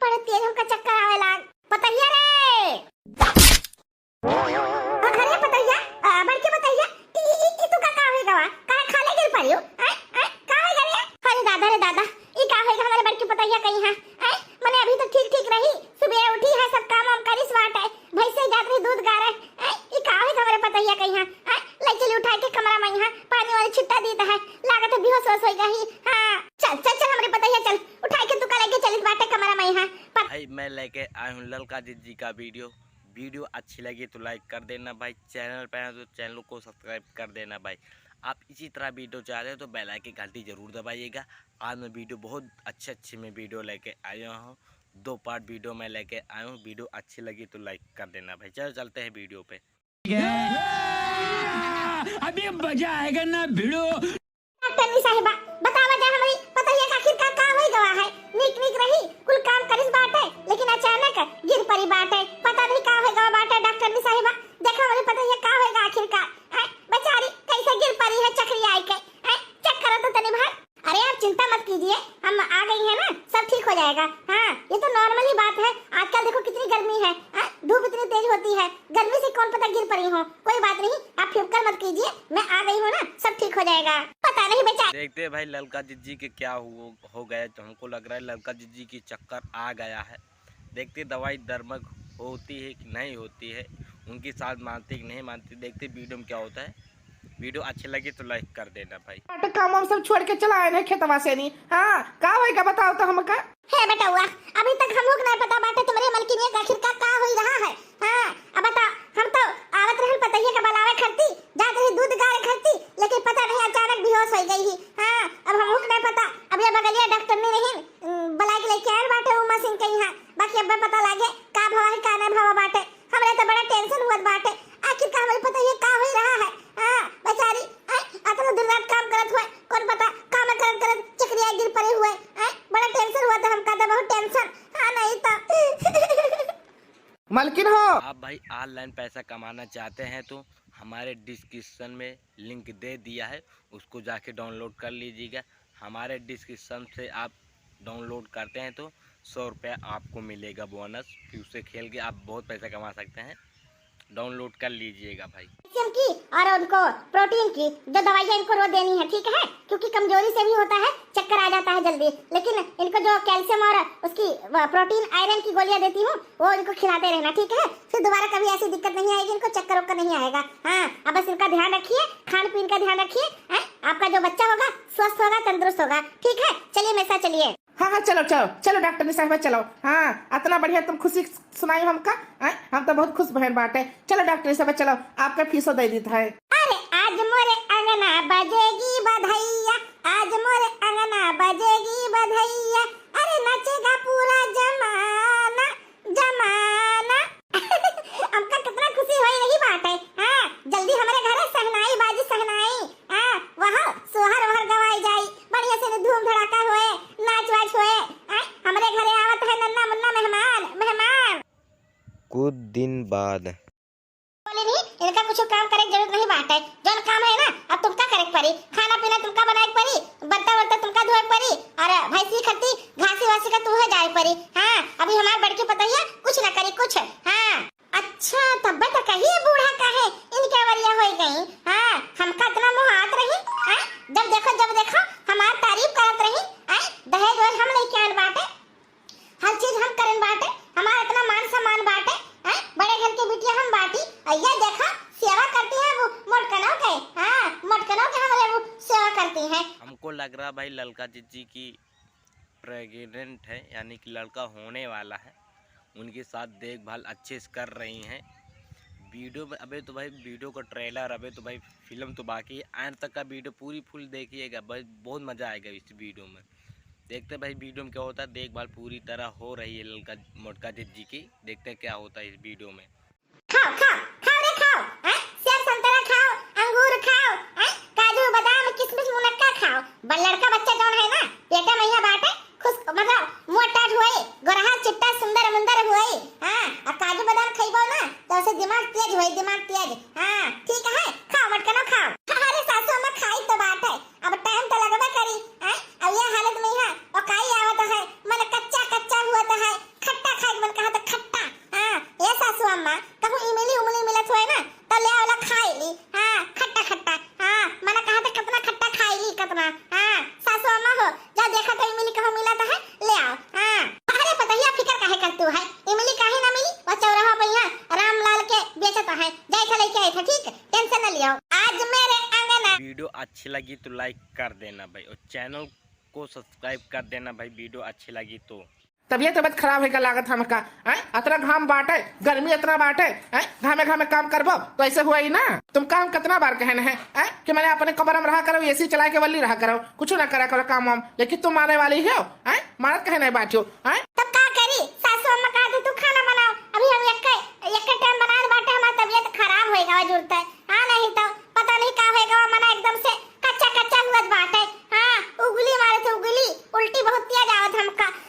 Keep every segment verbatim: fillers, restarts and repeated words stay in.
बड़ा तेज हमका चक्कर आवे लाग। पतहिया रे! अरे पतहिया, अ, बड़के पतहिया, ई, ई, ई, ई तू का, का होई गवा? काहे खाले गिर पड़ियो? आय, आय, का होई गवा रे? अरे दादा रे दादा, ई का होई गवा हमरे बड़के पतहिया कहीं है? आय, मने अभी तो ठीक, ठीक रही, सुबह उठी है, सब काम वाम करिस बाटे, भैंसे जात रही दूध गारे, आय, ई का होई गवा हमरे पतहिया कहीं है? आय, ले चली उठाई के कमरा में यहाँ, पानी वानी छिट्टा दीत है, लागत है बेहोश होश होई गई। हाँ, चल, चल, चल हमरे पतहिया चल, उठाई के तू का लेके चलित बाटे कमरा में यहाँ। पत- भाई, मैं लेके आया हूँ ललका जिज्जी का वीडियो। वीडियो अच्छी लगी तो लाइक कर देना भाई, चैनल पे आए तो चैनल को सब्सक्राइब कर देना भाई। आप इसी तरह वीडियो चाहते हो तो बेल आइकन घंटी जरूर दबाइएगा। आज मैं वीडियो बहुत अच्छे अच्छे मैं वीडियो लेके आया हूँ, दो पार्ट वीडियो मैं लेके आया हूँ। वीडियो अच्छी लगी तो लाइक कर देना भाई। चलो चलते हैं वीडियो पे। अभी मजा आएगा ना भिड़ो। डॉक्टरनी साहिबा, बतावा जा हमरी पतहिया का आखिर का, का होई गवा है? नीक नीक रही, कुल काम करिस बाटे, लेकिन अचानक गिर पड़ी बाटे। पता नहीं का होई गवा बाटे डॉक्टरनी साहिबा। देखा हमरी पतहिया का होई गवा आखिर का? हैं? बेचारी कैसे गिर पड़ी है चकरी आई के? हैं? चेक करो तो तनी भाई। अरे आप चिंता मत कीजिए, हम आ गई है ना, सब ठीक हो जाएगा। हाँ, ये तो नॉर्मल ही बात है। आजकल देखो कितनी गर्मी है, हैं? धूप इतनी तेज होती है, गर्मी से कौन पता गिर पड़ी हो। कोई बात नहीं, आप फिक्र मत कीजिए, मैं आ गई हूँ ना, सब ठीक हो जाएगा। पता नहीं बेचारी। देखते हैं भाई ललका जिज्जी के क्या हो, हो गया, तो हमको लग रहा है ललका जिज्जी की चक्कर आ गया है। देखते दवाई दर्मक होती है कि नहीं होती है, उनकी साथ मानती कि नहीं मानती, देखते वीडियो में क्या होता है। वीडियो अच्छी लगी तो लाइक कर देना भाई। बाटे काम वाम सब छोड़ के चला आए हैं खेतवा से नहीं। हाँ, का होई गवा बताओ तो हमका। हे बेटउआ, अभी तक हमहू के नहीं पता बाटे तुम्हरे मलकिनिया का आखिर का, का होई रहा है। हाँ, अब बता, हम तो आवत रहन पतहिया के बलावे खरती, जात रही दूध गारे खरती, लेकिन पता नहीं अचानक बेहोश होई गई ही। हाँ, अब हमहू के नहीं पता। अब ये बगलिया डॉक्टरनी रहीन, उम, बुलाए के लेके आयल बाटे उमा सिंह के यहाँ, बाकी अब पता लागे का भवा है का नहीं भवा बाटे। हमरे तो बड़ा टेंशन हुअत बाटे, आखिर का हमरी पतहिया का होई रहा है। हाँ, बेचारी, आय, अतना दिन रात काम करत हुए, कौन पता काम करत करत चकरिया गिर पड़े हुए। आय, बड़ा टेंशन हुआ था हमका, तो बहुत टेंशन। हाँ, नहीं तो। मलकिन हो। आप भाई ऑनलाइन पैसा कमाना चाहते हैं तो हमारे डिस्क्रिप्शन में लिंक दे दिया है, उसको जाके डाउनलोड कर लीजिएगा। हमारे डिस्क्रिप्शन से आप डाउनलोड करते हैं तो सौ रुपया आपको मिलेगा बोनस, फिर उससे खेल के आप बहुत पैसा कमा सकते हैं। डाउनलोड कर लीजिएगा भाई। कैल्शियम की और उनको प्रोटीन की जो दवाइयाँ इनको रोज देनी है, ठीक है, क्योंकि कमजोरी से भी होता है, चक्कर आ जाता है जल्दी। लेकिन इनको जो कैल्शियम और उसकी, व, प्रोटीन, आयरन की गोलियाँ देती हूँ, वो इनको खिलाते रहना, ठीक है। फिर दोबारा कभी ऐसी दिक्कत नहीं आएगी, इनको चक्कर वक्कर नहीं आएगा। हाँ, अब बस इनका ध्यान रखिए, खान पीन का ध्यान रखिए, हैं? आपका जो बच्चा होगा स्वस्थ होगा, तंदुरुस्त होगा, ठीक है। चलिए मेरे साथ चलिए। हाँ, हाँ, चलो, चलो, चलो डॉक्टरनी साहिबा, चलो। हाँ, अतना बढ़िया तुम खुशी सुनाई हमका, हैं? हम तो बहुत खुश भइल बाटे। चलो डॉक्टरनी साहिबा, चलो, आपका फीसो दे दीत है। अरे आज मोरे अंगना बजेगी बधैया, आज मोरे अंगना बजेगी बधैया, अरे नाचेगा पूरा जमाना, जमाना। हमका कितना खुशी होई रही बाटे। हाँ, जल्दी हमरे घरे सहनाई बाजी, सहनाई। हाँ, वहाँ सोहर वहर गवाई जाई, बढ़िया से धूम धड़ाका होए, नाच वाच होए। हाँ, हमरे घरे आवत है नन्ना मुन्ना मेहमान, मेहमान। कुछ दिन बाद। बोले नहीं, इनका कुछ काम करे के जरूरत नहीं बाटे। जौन काम है ना, अब तुमका करे के पड़ी। खाना पीना तुमका बनाए के पड़ी, बर्तन वर्तन तुमका धोए के पड़ी, और भैंसी खत्ती घासी वासी का तुहे जाए के पड़ी। हाँ, अभी हमार बड़की पतोहिया कुछ ना करी, कुछ। हाँ, अच्छा, तब्बे तो कहिए बूढ़ा काहे इनके वरिया होई गई। हाँ, हमका इतना मोहात रही, हाँ, जब देखो, जब देखो हमार तारीफ करत रही, हाँ, दहेज वहेज हम लेके आयल बाटे। हर चीज हम करन बाटे, हमार इतना मान सम्मान बाटे, हैं? बड़े घर के बिटिया हम बाटी, और ये देखा, सेवा करती है वो मोटकनों के, हाँ, मोटकनों के हमारे वो सेवा करती हैं। हमको लग रहा भाई ललका जिज्जी की प्रेग्नेंट है, यानी कि लड़का होने वाला है, उनके साथ देखभाल अच्छे से कर रही हैं। वीडियो में अबे तो भाई वीडियो का ट्रेलर, अबे तो भाई फिल्म तो बाकी है, एंड तक का वीडियो पूरी फुल देखिएगा भाई, बहुत मज़ा आएगा इस वीडियो में। देखते हैं भाई वीडियो में क्या होता है। देखभाल पूरी तरह हो रही है ललका मोटका जिज्जी की। देखते हैं क्या होता है इस वीडियो में। खाओ, खाओ, खाओ रे खाओ, हैं? सेब संतरा खाओ, अंगूर खाओ, हैं? काजू बादाम किशमिश मुनक्का खाओ। ब-, लड़का बच्चा जौन है ना, पेटे में यहाँ बाटे, खुश, मतलब मुँह टाट हुए, गोरहा चिट्टा सुंदर मुंदर हुए। हाँ, अब काजू बादाम खइबो ना तो उसे दिमाग तेज हुए, दिमाग तेज। हाँ, ठीक है, खाओ मटकनो खाओ। अरे सासू अम्मा खाई तो बाटे, अब टाइम तो लगबे करी, हैं? अब ये हालत में यहाँ ओकाई आवत है, मन कच्चा कच्चा हुआ तो है। अच्छी लगी तो like कर देना भाई, और channel को subscribe कर देना भाई, video अच्छी लगी तो। तबियत, तबियत खराब होइगा लागत हमका, हैं? अतना घाम बाटे, गर्मी अतना बाटे, हैं? घामे घामे काम करबो तो ऐसे हुआ ही ना। तुमका हम कितना बार कहन है, हैं? कि मैंने अपने कमरा में रहा करो, AC चला के वल्ली रहा करो, कुछ ना करा करो काम वाम, लेकिन तुम माने वाली हो, हैं? मानत कहे नहीं बाटियो, हैं? तब का करी, सासू अम्मा कहा थी, "तू खाना बनाओ, अभी हम एक, एक टाइम बनाए बाटे, हमार तबियत खराब होइगा, जरूरत है।" हाँ, नहीं तो पता नहीं का होइगा, मना एकदम से कच्चा कच्चा हुअत बाटे। हाँ, उगली मारे थे, उगली, उल्टी बहुत तेज आवत हमका।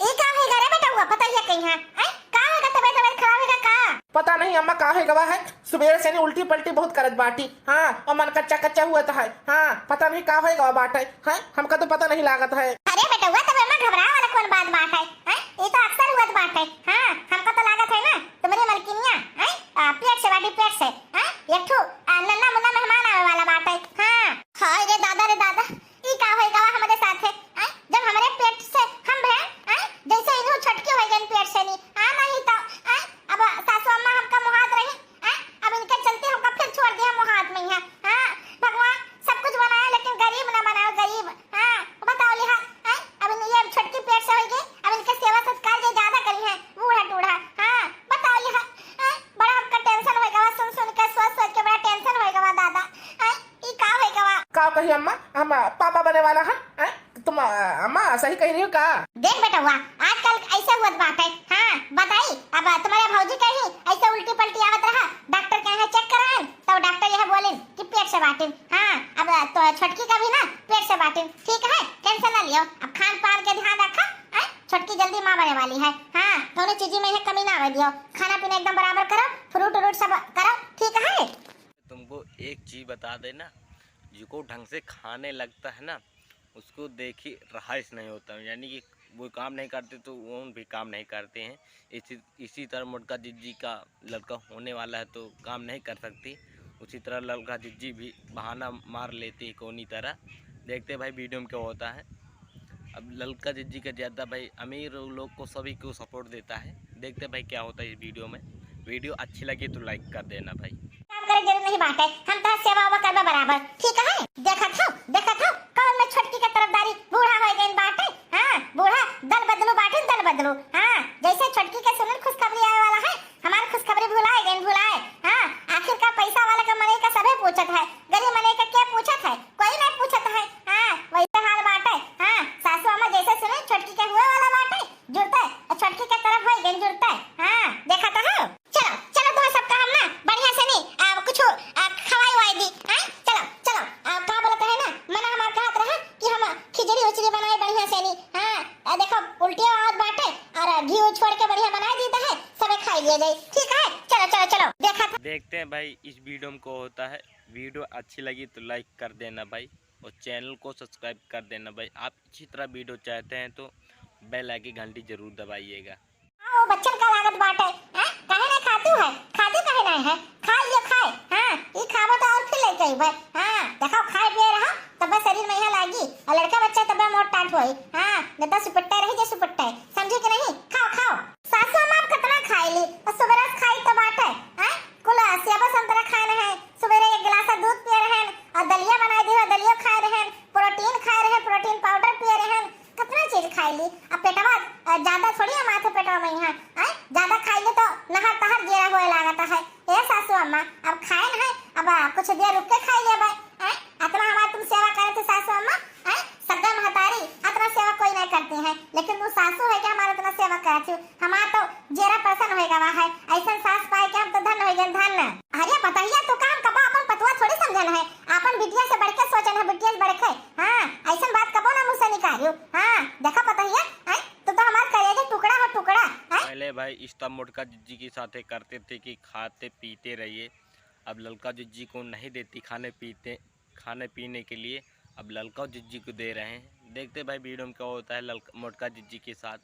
ई का होइगा रे बेटउआ, पता ही है कहीं है? हैं? का होइगा, तबियत, तबियत खराब होइगा का? पता नहीं अम्मा का होइगा है, सुबेरे से नहीं उल्टी पल्टी बहुत करत बाटी। हाँ, और मन कच्चा कच्चा हुअत है। हाँ, पता नहीं का होइगा बाटे। हैं? हमका तो पता नहीं लागत है। अरे बेटउआ, तब एमा घबराए वाला कौन बात बाटे? हैं? ई तो अक्सर हुअत बाटे। हाँ, हमका तो लागत है ना, तुम्हरी मलकिनिया, हैं? आ, पेट से बाटी, पेट से, हैं? एक ठो, आ, नन्ना मुन्ना मेहमान आवे वाला बाटे। हाँ। हाय रे दादा, रे दादा, ई का होइगा हमरे साथे, हैं? जब हमरे पेट से हम भए, हैं? जैसे इन्हों छटके होइगेन पेट से नी, आ नहीं तो, हैं? अब सासू अम्मा हमका मुहात रही, हैं? अब इनके चलते हमका फिर छोड़ दिया मुहात में है, हाँ? भगवान सब कुछ बनाया लेकिन गरीब ना बनाओ, गरीब, हाँ? बताओ लिहा, हैं? अब इन, ये अब छोटकी पेट से होइगी, अब इनके सेवा सत्कार जे ज्यादा करी है, बूढ़ा टूढ़ा, हाँ? बताओ लिहा, हैं? बड़ा हमका tension होइगा, सुन सुन के, सोच सोच के बड़ा tension होइगा दादा, हैं? ई का होइगा? का कही अम्मा, हम पापा बने वाला है, हैं? तुम, अ, अम्मा, सही कह रही हो का? देख बेटउआ, आजकल ऐसे हुअत बाटे। हाँ, बताई, अब तुम्हरे भौजी कही ऐसे उल्टी पल्टी आवत रहा, डॉक्टर के यहाँ check कराएन, तब डॉक्टर यह बोलिन कि पेट से बाटिन। हाँ, अब तो छोटकी का भी ना पेट से बाटिन, ठीक है, tension ना लियो। अब खान पान के ध्यान रखा, हैं? छोटकी जल्दी माँ बने वाली है। हाँ, दोनों चीजी में यह कमी ना आवे दियो, खाना पीना एकदम बराबर करो, fruit व्रूट सब करो, ठीक है? तुमको एक चीज बता देना, जिसको ढंग से खाने लगता है ना, उसको देखी रहाइश नहीं होता, यानी कि वो काम नहीं करते तो वो भी काम नहीं करते हैं। इसी, इसी तरह मोटका जिज्जी का लड़का होने वाला है तो काम नहीं कर सकती, उसी तरह ललका जिज्जी भी बहाना मार लेती है कौनी तरह। देखते भाई video में क्या होता है। अब ललका जिज्जी का ज़्यादा भाई अमीर लोग को, सभी को support देता है। देखते भाई क्या होता है इस video में। Video अच्छी लगी तो like कर देना भाई। काम करे जरूर नहीं बाटे, हम तो सेवा उवा करबे बराबर, ठीक है? देखत हो, देखत हो, कौन में छोटकी के तरफदारी, बूढ़ा हो गए बाटे, हाँ, बूढ़ा दल बदलू बाटे, दल बदलू, हाँ, जैसे छोटकी के सुनिन खुशखबरी आवे वाला है, हमार खुशखबरी भुलाए गए, भुलाए, हाँ, आखिर का पैसा वाला का मनई का सभे पूछत है, गरीब मनई का के पूछत है? कोई नहीं पूछत है, हाँ, वैसे हाल बाटे, हाँ, सासू अम्मा जैसे सुने छोटकी के हुए वाला बाटे, जुड़ते, और छोटकी के तरफ होई गई जुड़ते। हाँ, देखा तो हो। चलो, चलो, तुम्हें सबका हम ना बढ़िया से नहीं, आ, कुछ, आ, खवाई वाई दी, हाँ? चलो, चलो, आ, का बोलत है ना, मना हमार कहत रहा कि हम खिचड़ी उचड़ी बनाए बढ़िया से नहीं, हाँ? आ, देखो, उल्टी आवत बाटे और घी छोड़ के बढ़िया बनाए दीता है, सबे खाई लिए जाए, ठीक है? चलो, चलो, चलो, देखा था। देखते हैं भाई, इस video में को होता है। Video अच्छी लगी तो like कर देना भाई, और channel को subscribe कर देना भाई। आप इसी तरह video चाहते हैं तो bell icon घंटी जरूर दबाइएगा। हाँ, वो बच्चन का लागत बाटे, हैं? काहे नहीं खातू है? खातू काहे नहीं है? खा लियो, खाए। हाँ, ई खाबो तो और फिर लेके अइबे। हाँ, देखो, खाए पिए रहो, तब शरीर में यहाँ लागी। और लड़का बच्चा तब मोट टाट होई। हाँ, न तो सुपट्टे रही जे सुपट्टे। समझी कि नहीं? खाओ, खाओ। सासू अम्मा अब कितना खाई ली? और सुबह से खाई तो बाटे, हैं? कुल सेब संतरा खाए रहे, सुबेरे एक गिलास दूध पिए रहे, और दलिया बनाए दियो, दलिया खाए रहे, protein खाए रहे, protein powder पिए रहे, कितना चीज खाई ली। अब पेटवा, अ, ज्यादा थोड़ी हमारे पेटवा में है, हैं? ज्यादा खाई ली तो नहर तहर जेरा होए लागता है। ए सासू अम्मा, अब खाए न है, अब, अ, कुछ देर रुक के खाई लेबे, हैं? इतना हमार तुम सेवा करे थे सासू अम्मा, हैं? सगा महतारी, इतना सेवा कोई नहीं करती है, लेकिन तू सासू है कि हमार इतना सेवा करे थी। हमार तो जेरा प्रसन्न होए गवा है, ऐसन सास पाए के हम तो धन्य हो गए, धन्य। अरे पतहिया, तू का हम कबो अपन पतुआ थोड़ी समझन है, अपन बिटिया से बढ़ के सोचन है, बिटिया से बढ़ के। हाँ, ऐसन बात कबो ना मुँह से निकालियो। हाँ, देखा पतहिया, हैं? तू तो हमार करेजा टुकड़ा हो, टुकड़ा, हैं? पहले भाई इस तरह मोटका जिज्जी के साथे करते थे कि खाते पीते रहिए, अब ललका जिज्जी को नहीं देती खाने पीते, खाने पीने के लिए, अब ललका जिज्जी को दे रहे हैं। देखते भाई video में क्या होता है ललका, मोटका जिज्जी के साथ।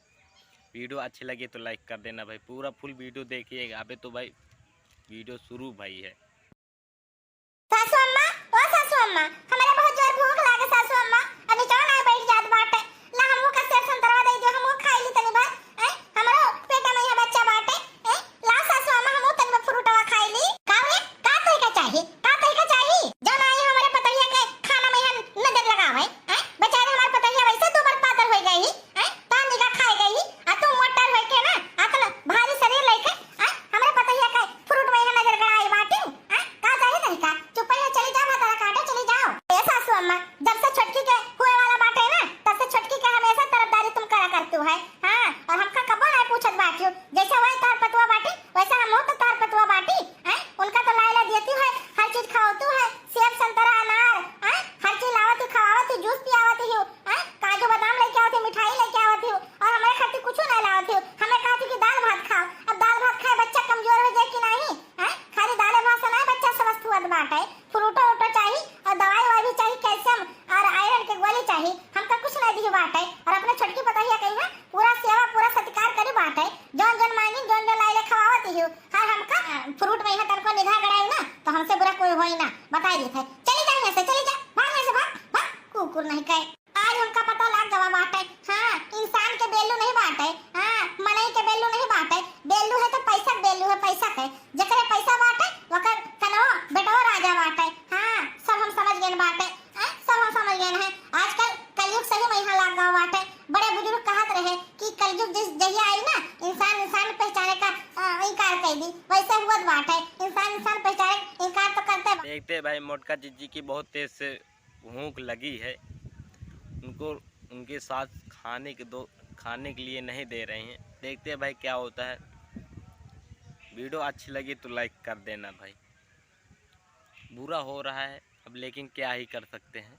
Video अच्छी लगे तो like कर देना भाई, पूरा full video देखिएगा। अबे तो भाई video शुरू भाई है। सासू अम्मा, ओ सासू अम्मा, हमारे बहुत जोर भूख लागे सासू अम्मा, अभी जाओ ना बैठ जात बाटे, ला हमहू का सेब संतरवा दे दियो, हमहू खाई ली तनी भर, हैं? हमरो पेट में यह बच्चा बाटे, हैं? ला सासू अम्मा, हमहू तनी भर फ्रूटवा खाई आवत हियो, हैं? काजू बादाम लइके आवत हियो, मिठाई लइके आवत हियो, और हमरे खातिर कुछो नाहीं लावत हियो। हमें कहत हियो कि दाल भात खाओ। अब दाल भात खाए बच्चा कमजोर होइ जाए कि नाहीं, हैं? खाली दाल भात से नाहीं बच्चा स्वस्थ हुअत बाटे, फ्रूटो उटो चाही और दवाई ववाई भी चाही, कैल्शियम और आयरन के गोली चाही। हमका कुछ नाहीं दिही बाटे और अपने छोटकी पतोहिया कही है पूरा सेवा पूरा सत्कार करी बाटे, जौन जौन मांगी जौन जौन लाइले खवावत हियो। हर हमका फ्रूट में यहाँ तनको निगाह गड़ाई ना तो हमसे बुरा कोई होई ना, बताई देत है। चली जा यहाँ से, चली जा, भाग यहाँ से, भाग, भाग, कुकुर नहीं कहे। आज हमका पता लाग गवा बाटे, हाँ, इंसान के value नहीं बाटे, हाँ, मनई के value नहीं बाटे, value है तो पैसा के value है, पैसा के। जेकरे पैसा बाटे, ओकर कनवा बेटवा राजा बाटे, हाँ, सब हम समझ गए बाटे, हाँ, सब हम समझ गए हैं। आजकल कलयुग सही में यहाँ लाग गवा बाटे। बड़े बुजुर्ग कहत रहे कि कलयुग जिस जहिया आई ना, इंसान इंसान पहचाने का, अ, इनकार कर दी, वैसे हुआ बाटे, इंसान इंसान पहचाने इनकार तो करते बा। देखते भाई मोटका जिज्जी की बहुत तेज से भूख लगी है। उनको, उनके साथ खाने के दो, खाने के लिए नहीं दे रहे हैं। देखते हैं भाई क्या होता है। वीडियो अच्छी लगी तो like कर देना भाई। बुरा हो रहा है अब, लेकिन क्या ही कर सकते हैं।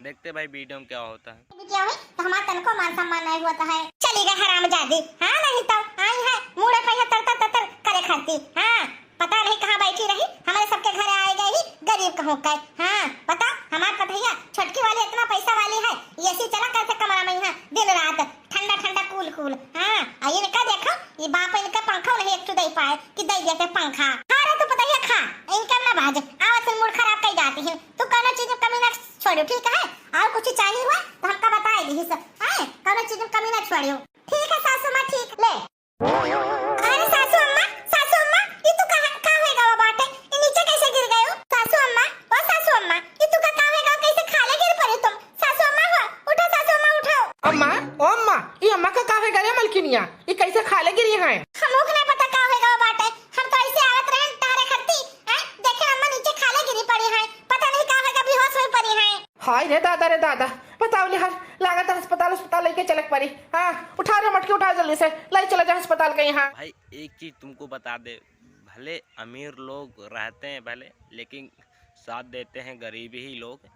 देखते हैं भाई वीडियो में क्या होता है। क्या हुई? तो हमारा तनको मान सम्मान नहीं होता है। चली गए हरामजादी। हाँ, नहीं तो आई है मूड़े पे ततर ततर करे खाती। हाँ, पता नहीं कहाँ बैठी रही, हमारे सबके घर आए गए ही गरीब कहूँ के। हाँ, बताओ, हमार पतोहिया छोटकी वाली इतना पैसा वाली है, AC चला करते कमरा में यहाँ दिन रात, ठंडा ठंडा cool cool। हाँ, आ इनका देखो, ये बाप इनका पंखा नहीं एक ठो दे पाए कि दे देते पंखा। खा रे तू पतोहिया खा, इनका ना बाज, आवा से मूड खराब कर जाती है। तू कौनो चीज में कमी ना छोड़ियो, ठीक है? और कुछ चाहिए हुआ तो हमका बताए दीही सब, हैं? कौनो चीज में कमी ना छोड़ियो, ठीक है सासू माँ, ठीक। ले। अरे सासू अम्मा, सासू अम्मा, ई तू कहाँ, का होए गवा बाटे? ई नीचे कैसे गिर गयो? सासू अम्मा, ओ सासू अम्मा, ई तू का, का होए गवा? कैसे खाले गिर पड़ी तुम? सासू अम्मा हो, उठो सासू अम्मा, उठो। अम्मा, ओ अम्मा, ई अम्मा का, का होए गवा रे मलकिनिया? ई कैसे खाले गिरी हैं? हमहू के ना पता का होए गवा बाटे। हम तो ऐसे आवत रहन टहरे खरती, हैं? देखे अम्मा नीचे खाले गिरी पड़ी हैं। पता नहीं का होए गवा, बेहोश हुई पड़ी हैं। हाय रे दादा, रे दादा, बताओ लिहार, लागत है अस्पताल, अस्पताल लेके चलक पड़ी। हाँ, उठा रे मटकी, उठा जल्दी से, लाई चला जा अस्पताल के यहाँ। भाई, एक चीज तुमको बता दे, भले अमीर लोग रहते हैं भले, लेकिन साथ देते हैं गरीब ही लोग।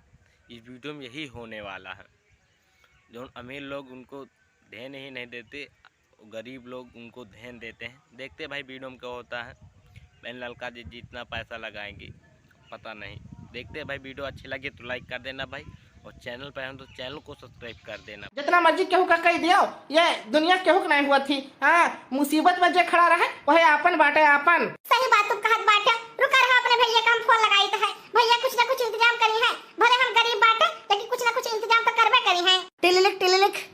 इस वीडियो में यही होने वाला है, जो अमीर लोग उनको ध्यान ही नहीं देते, गरीब लोग उनको ध्यान देते हैं। देखते हैं भाई वीडियो में क्या होता है। बहन ललका जी जितना पैसा लगाएंगे पता नहीं। देखते हैं भाई, वीडियो अच्छी लगे तो like कर देना भाई, और चैनल पर हैं तो चैनल को subscribe कर देना। जितना मर्जी केहू का कह दियो, ये दुनिया केहू के नहीं हुआ थी। हाँ, मुसीबत में जे खड़ा रहे वही आपन बाटे आपन। सही बात तुम कहत बाटे। रुका रहा, अपने भैया का हम फोन लगाइत है, भैया कुछ ना कुछ इंतजाम करी है। भले हम गरीब बाटे लेकिन कुछ ना कुछ इंतजाम तो करबे करी है। टिलिलिक टिलिलिक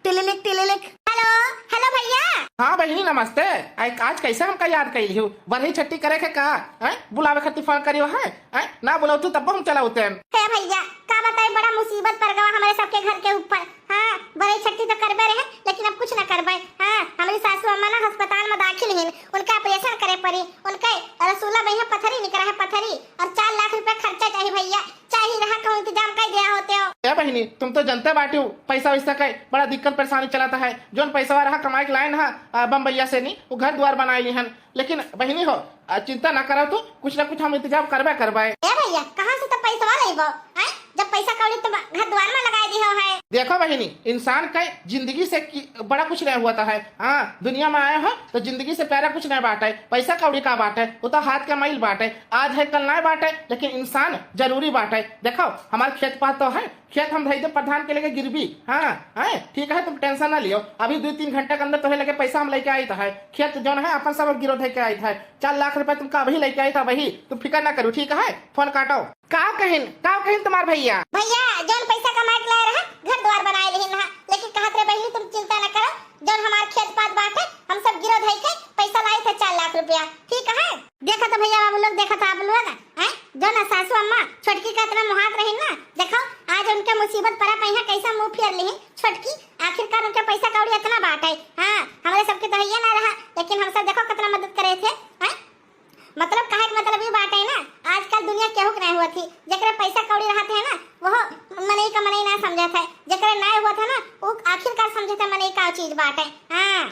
टिलिलिक टिलिलिक। हेलो, हेलो भैया। हाँ बहिनी नमस्ते। आय, आज कैसे हमका याद कैली हो? बरही छट्टी करे के का? हैं? बुलावे खातिर फोन करियो है? हैं? ना बुलावतू तब हम चला होते हैं। हे भैया, का बताई, बड़ा मुसीबत पड़ गवा हमारे सबके घर के ऊपर। हाँ, बरही छट्टी तो करबे रहे, लेकिन अब कुछ ना करबे। हाँ, हमारी सासू अम्मा ना अस्पताल में दाखिल हैं, उनका ऑपरेशन करे पड़ी, उनके रसूला में यहाँ पथरी निकला है, पथरी, और चार लाख रुपया खर्चा चाहिए भैया। चाही रहा कहूँ इंतजाम कर दिया होते हो। ए बहिनी, तुम तो जनते बाटी हो, पैसा वैसा का बड़ा दिक्कत परेशानी चलत है। जोन पैसा रहा कमाए के लाइन है, आ, बम्बैया से नी, वो घर द्वार बनाए ली हन। लेकिन बहिनी हो, आ, चिंता ना करो तू, कुछ ना कुछ हम इंतजाम करबे करबे। ए भैया, कहाँ से तो पैसा लेबो? आय, जब पैसा कौड़ी तो घर द्वार में लगाए दी हो है। देखो बहिनी, इंसान का जिंदगी से की, बड़ा कुछ नहीं हुआ था है। हाँ, दुनिया में आए हो तो जिंदगी से प्यारा कुछ नहीं बाटे। पैसा कौड़ी का बाटे, वो तो हाथ के मैल बाटे। आज है कल नाय बाटे, लेकिन इंसान जरूरी बाटे। देखो, हमार खेत पात तो है, खेत हम धई दे प्रधान के लगे गिरवी। हाँ, हैं? ठीक है, तुम tension ना लियो, अभी दो तीन घंटे के अंदर तुम्हें लगे पैसा हम लेके आई तो है। खेत जौन है अपन सब गिरो धई के आई तो है। चार लाख रुपए तुमका अभी लेके आई था, वही तुम फिकर ना करो, ठीक है? फोन काटो। का कहिन, का कहिन तुम्हार भैया? भैया, जौन पैसा कमाए के लाए रहा, घर द्वार बनाए लेहिन रहा, लेकिन कहत रहे बहिनी तुम चिंता ना करो, जौन हमार खेत पात बाटे, हम सब गिरो धई के पैसा लाई थे चार लाख रुपया, ठीक है? देखा तो भैया बाबू लोग, देखा तो आप लोग, हैं? जो ना सासू अम्मा छोटकी का इतना मुहात रही ना, देखो आज उनके मुसीबत पड़ा पे यहाँ कैसा मुंह फेर ली छोटकी, आखिरकार उनके पैसा कौड़ी इतना बाटे। हाँ, हमारे सबके तो हइये ना रहा, लेकिन हम सब देखो कितना मदद करे थे, हैं? मतलब कहे के मतलब ई बाटे ना, आजकल दुनिया केहू के नहीं हुआ थी, जेकरे पैसा कौड़ी रहत है ना, वो मनई का मनई ना समझत है, जेकरे नहीं हुआ था ना, वो आखिरकार समझत है मनई का चीज बाटे। हाँ।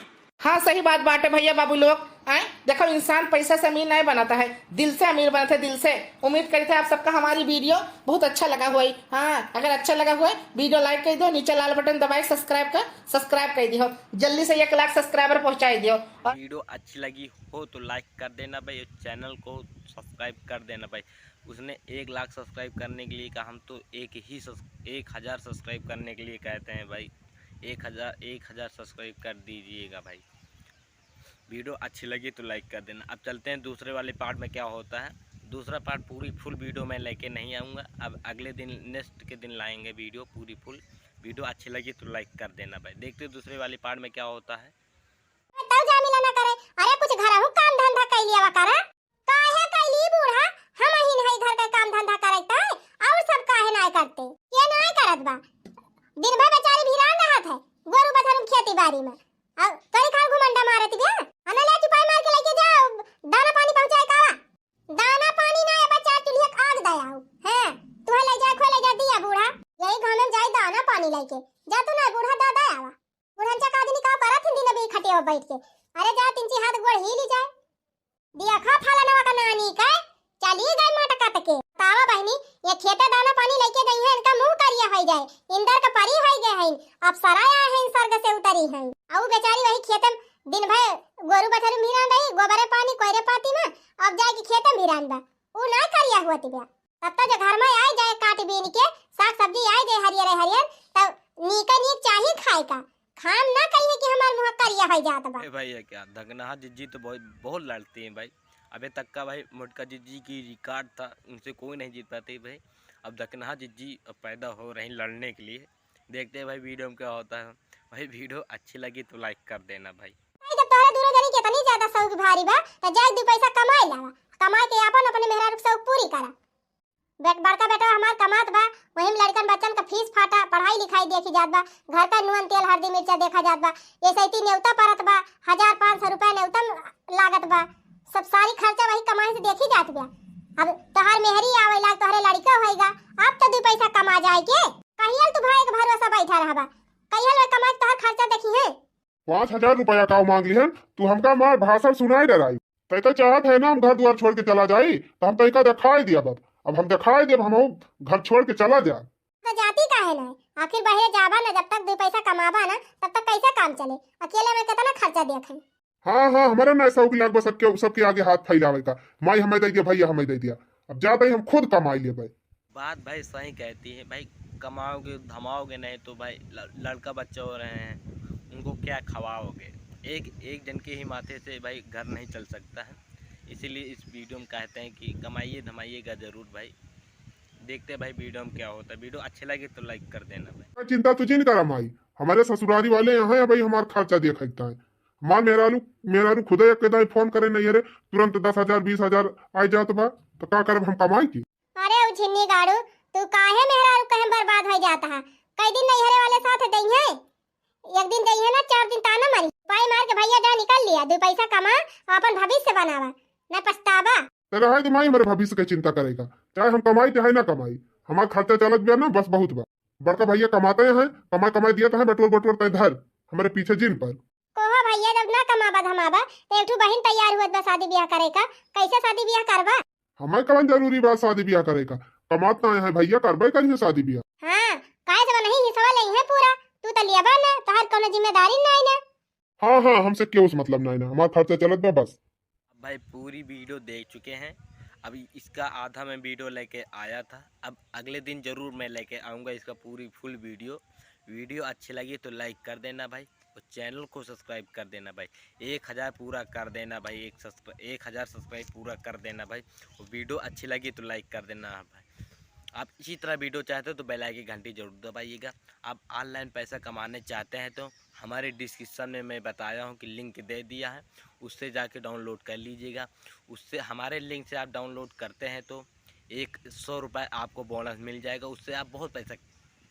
हाँ, सही बात बाटे भइया बाबू लोग। आए, देखो, इंसान पैसा से अमीर नहीं बनता है, दिल से अमीर बनता है, दिल से। उम्मीद करी थे आप सबका हमारी video बहुत अच्छा लगा हुआ है। हाँ, अगर अच्छा लगा हुआ है, video like कर दो, नीचे लाल button दबाई, subscribe कर, subscribe कर दियो, जल्दी से एक लाख subscriber पहुँचाई दियो। और video अच्छी लगी हो तो like कर देना भाई, और channel को subscribe कर देना भाई। उसने एक लाख subscribe करने के लिए कहा, हम तो एक ही सब्स-, एक हज़ार subscribe करने के लिए कहते हैं भाई। एक हज़ार, एक हज़ार subscribe कर दीजिएगा भाई। Video अच्छी लगी तो like कर देना। अब चलते हैं दूसरे वाले part में क्या होता है। दूसरा part पूरी full video मैं लेके नहीं आऊँगा, अब अगले दिन, next के दिन लाएंगे video पूरी full। Video अच्छी लगी तो like कर देना भाई। देखते हैं दूसरे वाले part में क्या होता है। तब जा मिला ना करे। अरे कुछ घरहू काम धंधा कर लिया करा। काहे कैली बूढ़ा, हम ही नहीं घर के काम धंधा करत है, और सब काहे नाय करते? ये नाय करत बा। दिन भर बेचारी भिरान रहत है, गोरू बछरू खेती बाड़ी में। और तोरी खाल घुमंडा मारत बिया। अना ले चुपाई मार के लेके जा, दाना पानी पहुँचाए का। दाना पानी ना, ए बच्चा, चूल्हे के आग दे आओ। हैं, तुहे ले जाए, खोए ले जा दिया बूढ़ा। यही घामे में जाए दाना पानी लेके। जा तू ना बूढ़ा, दा दे आवा। बुढ़नचा का आदमी का करत हिन दिन अभी खटिया बैठ के। अरे जा तिनची हाथ गोड़ ही ली जाए। दिया खा फलानवा का नानी के, चली गए मटकत के। तावा बहिनी, ये खेते दाना पानी लेके गई है, इनका मुँह करिया होई जाए, इंदर का परी होई गए हैं, अप्सरा आए हैं, स्वर्ग से उतरी हैं। अउ बेचारी वही खेते में दिन भर गोरू बछरू भिरान रही, गोबरे पानी कोयरे पाती में, अब जाए के खेते में भिरान बा, उ ना करिया हुआ तिबिया। तब तो जो घर में आई जाए काट बीन के, साग सब्जी आई जाए हरियर हरियर, तब नीके नीक चाही खाए का। खाम ना कहिए कि हमार मुँह करिया हो जात बा। ए भाई, ये क्या धकनहा जिज्जी तो बहुत, बहुत लड़ती हैं भाई। अबे तक का भाई मोटका जिज्जी की record था, उनसे कोई नहीं जीत पाते भाई। अब धकनहा जिज्जी अब पैदा हो रही लड़ने के लिए। देखते हैं भाई video में क्या होता है। भाई video अच्छी लगी तो like कर देना भाई। भाई जब तोहरा दूनो जनी के इतनी ज्यादा शौक भारी बा, तो जाए दू पैसा कमाए लावा, कमाए के आपन अपने मेहरारू के शौक पूरी करा। बे-, बड़का बेटा हमार कमात बा, वही में लड़कन बच्चन का फीस फाटा, पढ़ाई लिखाई देखी जात बा, घर का नून तेल हरदी मिर्चा देखा जात बा, एसआईटी नेवता परत बा, हजार पाँच सौ रुपया नेवता लागत बा, सब सारी खर्चा वही कमाई से देखी जात बा। अब तोहार मेहरी आवे लाग, तोहरे लड़का होइगा, अब तो दू पैसा कमा जाए के। कहियल तू भाई के भरोसा बैठा रहबा, कहियल वे कमाई के तोहार खर्चा देखी है। पाँच हजार रुपया का मांग लिहन, तू हमका मार भाषण सुनाई डराई। तै तो चाहत है ना हम घर द्वार छोड़ के चला जाई, तो हम तैका दिखाई दिया बाप। अब हम दिखाई देब, हम घर छोड़ के चला जा। तो जाती काहे ना? आखिर बहरे जाबा ना, जब तक दो पैसा कमाबा ना, तब तक कैसे काम चले? अकेले में कितना खर्चा देख है। हाँ, हाँ, हमारे ना शौक लाग बा सबके, सबके आगे हाथ फैलावे का। माई हमें दे दिया, भैया हमें दे दिया। अब जाते ही हम खुद कमाई लेबे। बात भाई सही कहती है भाई, कमाओगे धमाओगे नहीं तो भाई ल-, लड़का बच्चा हो रहे हैं, उनको क्या खवाओगे? एक, एक जन के ही माथे से भाई घर नहीं चल सकता है, इसीलिए इस video में कहते हैं कि कमाइए धमाइएगा ज़रूर भाई। देखते हैं भाई video में क्या होता है। Video अच्छे लगे तो like कर देना भाई। चिंता तो जिन करा माई, हमारे ससुरारी वाले यहाँ है भाई, हमार खर्चा दिया खरीदता है। हमार मेहरारू, मेहरारू खुदे एक दाई फोन करे नहीं रे, तुरंत दस हजार बीस हजार आ जात बा, तो का करब हम कमाई के? अरे उ छिन्नी गाड़ू, तू काहे मेहरारू कहे बर्बाद हो जाता है? कई दिन नैहरे वाले साथ दइहे, एक दिन दइहे ना, चार दिन ताना मारी। पाई मार के भैया जा निकल लिया, दो पैसा कमा, अपन भविष्य बनावा, न पछतावा। तो रहे दे माई, हमारे भविष्य के चिंता करेगा, चाहे हम कमाई चाहे ना कमाई, हमार खर्चा चलत बा ना, बस बहुत बा। बड़का भैया कमाते हैं, कमाई कमाई दिया तो है, बटोर बटोर तय धर, हमारे पीछे जिन पर। कोहो भैया, जब ना कमाबा धमाबा, तो एक ठो बहिन तैयार हुअत बा शादी ब्याह करे का, कैसे शादी ब्याह करबा? हमारे कवन जरूरी बा शादी ब्याह करे का, कमात ना है भैया, करबे करिए शादी ब्याह। हाँ, काहे से नहीं हिस्सा ले है पूरा, तू तो लियाबा ना, तोहर कोनो जिम्मेदारी ना है ना। हाँ, हाँ, हमसे क्यों से मतलब ना है ना, हमारा खर्चा चलत बा बस। अब भाई पूरी video देख चुके हैं, अभी इसका आधा मैं video लेके आया था, अब अगले दिन ज़रूर मैं लेके आऊँगा इसका पूरी full video। Video अच्छी लगी तो like कर देना भाई, और channel को subscribe कर देना भाई, एक हज़ार पूरा कर देना भाई, एक subscri-, एक हज़ार subscribe पूरा कर देना भाई, और video अच्छी लगी तो like कर देना भाई। आप इसी तरह video चाहते हो तो bell icon घंटी जरूर दबाइएगा। आप online पैसा कमाने चाहते हैं तो हमारे description में मैं बताया हूँ कि link दे दिया है, उससे जाके download कर लीजिएगा। उससे, हमारे link से आप download करते हैं तो एक सौ रुपये आपको bonus मिल जाएगा, उससे आप बहुत पैसा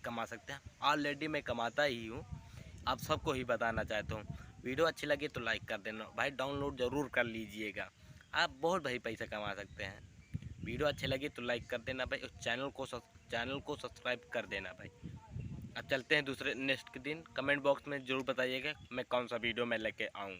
कमा सकते हैं। Already मैं कमाता ही हूँ, आप सबको ही बताना चाहता हूँ। Video अच्छी लगी तो like कर देना भाई, download ज़रूर कर लीजिएगा, आप बहुत भाई पैसा कमा सकते हैं। Video अच्छी लगी तो like कर देना भाई, और channel को सब्स-, channel को subscribe कर देना भाई। अब चलते हैं दूसरे next के दिन, comment box में ज़रूर बताइएगा मैं कौन सा video मैं लेके आऊँ।